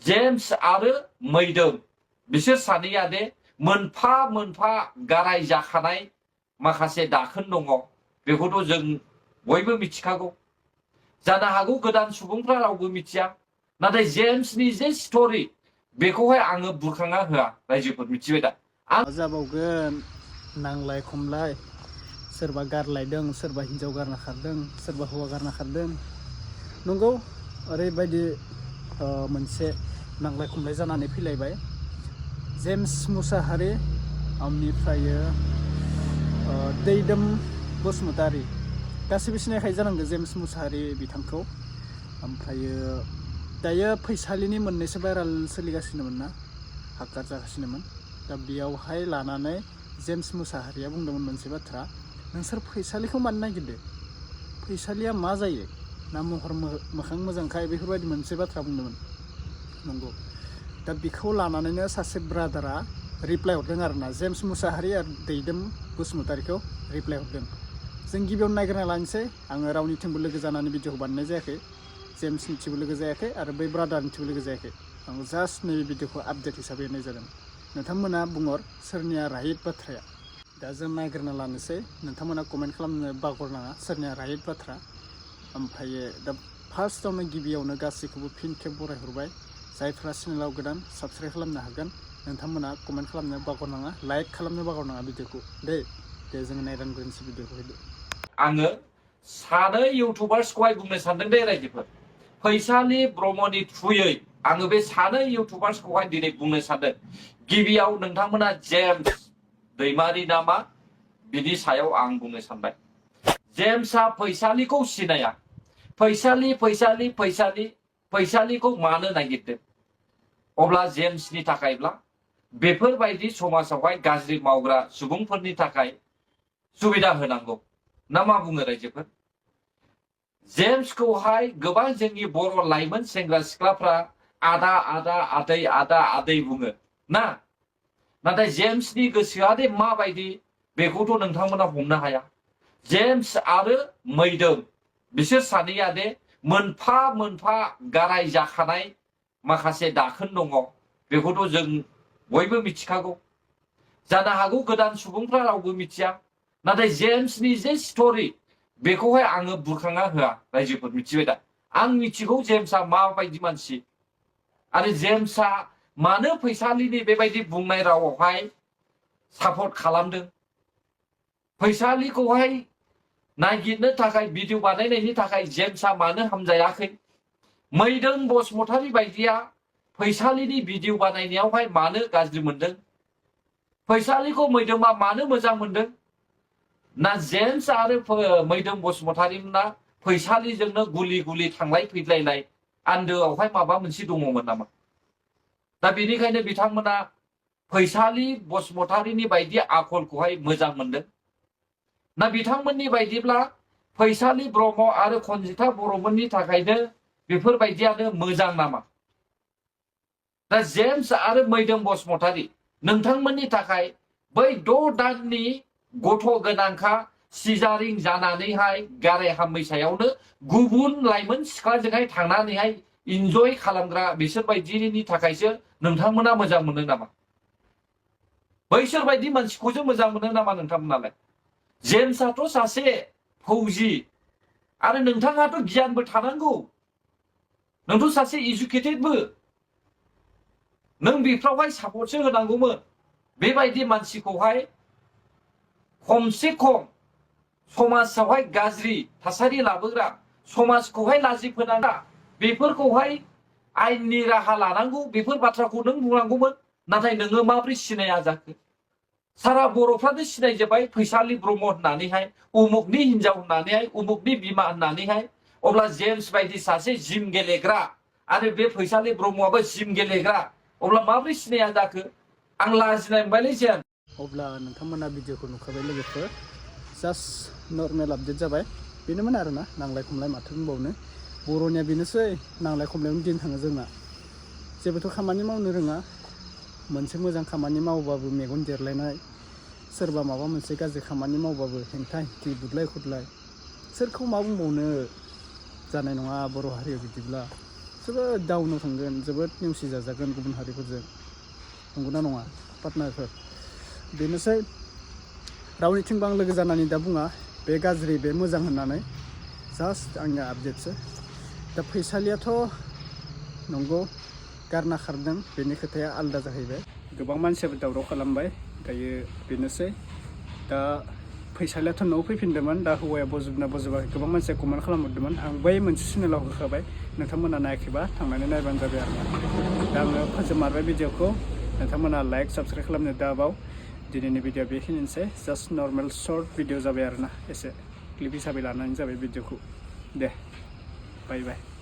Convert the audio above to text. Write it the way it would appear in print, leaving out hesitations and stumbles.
James आरो मैदोम बिसोर सानैया दे मोनफा मोनफा गाराय जाखानाय माखासे दाखोन दङ बेखौथ' जों बयबो मिथिखागौ जानो हागौ गोदान सुबुंफ्रा रावबो मिथिया नाथाय जेम्सनि जे स्ट'रि बेखौहाय आङो बुरखांना होआ रायजोफोर मिथिबाय दा आं जाबावगोन नांलाय खमलाय सोरबा गारलायदों सोरबा हिन्जाव गारना खारदों सोरबा हौवा गारना खारदों नंगौ ओरैबायदि मोनसे नांलाय खमलाय जानानै फैलायबाय जेम्स मुसाहारि ओमफ्राय दैदोम बसुमतारी गासैबो सिनायखायो जानांगौ जेम्स मुसाहारि बिथांखौ ओमफ्रायो दायो फैसालिनि मोननैसो भाइराल सोलिगासिनोमोन ना हाक्कार जागासिनोमोन दा बेयावहाय लानानै जेम्स मुसाहारिया बुंदोंमोन मोनसे बाथ्रा नोंसोर फैसालिखौ मानो नागिरदो फैसालिया मा जायो ना महर मोखां मोजांखाय बेफोरबायदि मोनसे बाथ्रा बुंदोंमोन नंगौ दा बेखौ लानानैनो सासे ब्रादारा रिप्लाय हरदों आरोना जेम्स मुसाहारि आरो दैदोम बसुमतारीखौ रिप्लाय हरदों जों गिबियावनो नायग्रोना लानोसै आङो रावनिथिंबो लोगो जानानै भिडिअखौ बानायनाय जायाखै जेम्सनिथिंबो लोगो जायाखै आरो बै ब्रादारनिथिंबो लोगो जायाखै आं जास्ट नैबे भिडिअखौ आपडेट हिसाबै होनाय जादों नोंथांमोना बुंहर सोरनिया राइट बाथ्राया दा जों नायग्रोना लानोसै नोंथांमोना कमेन्ट खालामनो बावगारनाङा सोरनिया राइट बाथ्रा ओमफ्रायो दा फार्स्टआवनो गिबियावनो गासैखौबो फिन खेब बरायहरबाय जायफ्रा चेनेलाव गोदान साबस्क्राइब खालामनो हागोन नोंथांमोना कमेन्ट खालामनो बावगारनाङा लाइक खालामनो बावगारनाङा भिडिअखौ दे जोङो नायदानग्रोनोसै भिडिअखौ आङो सानै इउटुबार्सखौहाय बुंनो सानदों दे रायजोफोर फैसालि ब्रह्मनि थ्रुयै आङो बे सानै इउटुबार्सखौहाय दिनै बुंनो सानदों गिबियाव नोंथांमोना जेम्स दैमारि नामा बिनि सायाव आं बुंनो सानबाय जेम्सआ फैसालिखौ सिनाया फैसालिखौ मानो नागिरदों अब्ला जेम्सनि थाखायब्ला बेफोरबायदि समाजावहाय गाज्रि मावग्रा सुबुंफोरनि थाखाय सुबिदा होनांगौ ना मा बुङो रायजोफोर जेम्सखौहाय गोबां जोंनि बर' लाइमोन सेंग्रा सिख्लाफ्रा आदा आदै बुङो ना नाथाय जेम्सनि गोसोआ दे माबायदि बेखौथ' नोंथांमोना हमनो हाया जेम्स आरो मैदोम बिसोर सानैया दे मोनफा मोनफा गाराय जाखानाय माखासे दाखोन दङ बेखौथ' जों बयबो मिथिखागौ जानो हागौ गोदान सुबुंफ्रा रावबो मिथिया नाथाय जेम्सनि जे स्ट'रि बेखौहाय आङो बुरखांना होआ रायजोफोर मिथिबाय दा आं मिथिगौ जेम्सआ माबायदि मानसि आरो जेम्सआ मानो फैसालिनि बेबायदि बुंनाय रावावहाय सापर्ट खालामदों फैसालिखौहाय नागिरनो थाखाय भिडिअ बानायनायनि थाखाय जेम्सआ मानो हामजायाखै मैदोम बसुमतारी बायदिया फैसालिनि भिडिअ बानायनायावहाय मानो गाज्रि मोनदों फैसालिखौ मैदोमा मानो मोजां मोनदों ना जेम्स आरो मैदोम बसुमतारीमोना फैसालिजोंनो गुलि गुलि थांलाय फैलायनाय आन्दोआवहाय माबा मोनसे दङमोन नामा दा बेनिखायनो बिथांमोना फैसालि बसुमतारीनि बायदि आखलखौहाय मोजां मोनदों ना बिथांमोननि बायदिब्ला फैसालि ब्रह्म आरो खनजिथा बर'मोननि थाखायनो बेफोरबायदियानो मोजां नामा दा जेम्स आरो मैदोम बसुमतारी नोंथांमोननि थाखाय बै 6 दाननि गथ' गोनांखा सिजारिं जानानैहाय गाराय हामैसायावनो गुबुन लाइमोन सिख्लाजोंहाय थांनानैहाय इन्जय खालामग्रा बिसोरबायदिनि थाखायसो नोंथांमोना मोजां मोनो नामा बैसोरबायदि मानसिखौसो मोजां मोनो नामा नोंथांमोनालाय जेम्सआथ' सासे फौजि आरो नोंथाङाथ' गियानबो थानांगौ नोंथ' सासे इडुकेटेडबो नों बेफ्रावहाय सापर्टसो होनांगौमोन बेबायदि मानसिखौहाय खमसे खम समाजावहाय गाज्रि थासारि लाबोग्रा समाजखौहाय लाजि फोनाङा बेफोरखौहाय आयेननि राहा लानांगौ बेफोर बाथ्राखौ नों बुंनांगौमोन नाथाय नोङो माब्रै सिनाया जाखो सारा बर'फ्रानो सिनायजोब्बाय फैसालि ब्रह्म होननानैहाय उमुकनि हिनजाव होननानैहाय उमुकनि बिमा होननानैहाय अब्ला जेम्स बायदि सासे जिम गेलेग्रा आरो बे फैसालि ब्रह्मआबो जिम गेलेग्रा अब्ला माब्रै सिनाया जाखो आं लाजिनाय मोनबायलै जेन अब्ला नोंथांमोना भिडिअखौ नुखाबाय लोगोफोर जास्ट नर्मेल आपडेट जाबाय बेनोमोन आरोना नांलाय खमलाय माथो बुंबावनो बर'निया बेनोसै नांलाय खमलायावनो दिन थाङो जोंना जेबोथ' खामानि मावनो रोङा मोनसे मोजां खामानि मावबाबो मेगन देरलायनाय सोरबा माबा मोनसे गाज्रि खामानि मावबाबो हेंथा हेंथि बुदलाय खुदलाय सोरखौ मा बुंबावनो जानाय नङा बर' हारियाव बिदिब्ला जोबोद डाउनाव थांगोन जोबोद नेवसि जाजागोन गुबुन हारिफोरजों नंगौना नङा पार्टनारफोर बेनोसै रावनिथिंबो आं लोगो जानानै दा बुङा बे गाज्रि बे मोजां होननानै जास्ट आंनि आपडेटसो दा फैसालियाथ' नंगौ गारना खारदों बेनि खोथाया आलादा जाहैबाय गोबां मानसियाबो दावराव खालामबाय दायो बेनोसै दा फैसालियाथ' न'आव फैफिनदोंमोन दा हौवाया बजबाखै गोबां मानसिया कमेन्ट खालामहरदोंमोन आं बै मोनसे चेनेलाव होखाबाय नोंथांमोना नायाखैबा थांनानै नायबानो जाबाय आरो दा आङो फोजोबमारबाय भिडिअखौ नोंथांमोना लाइक साबस्क्राइब खालामनो दाबाव दिनैनि भिडिअ बेखिनिसै जास्ट नर्मेल सर्ट भिडिअ जाबाय आरोना एसे क्लिप हिसाबै लानानै जाबाय भिडिअखौ दे बाय बाय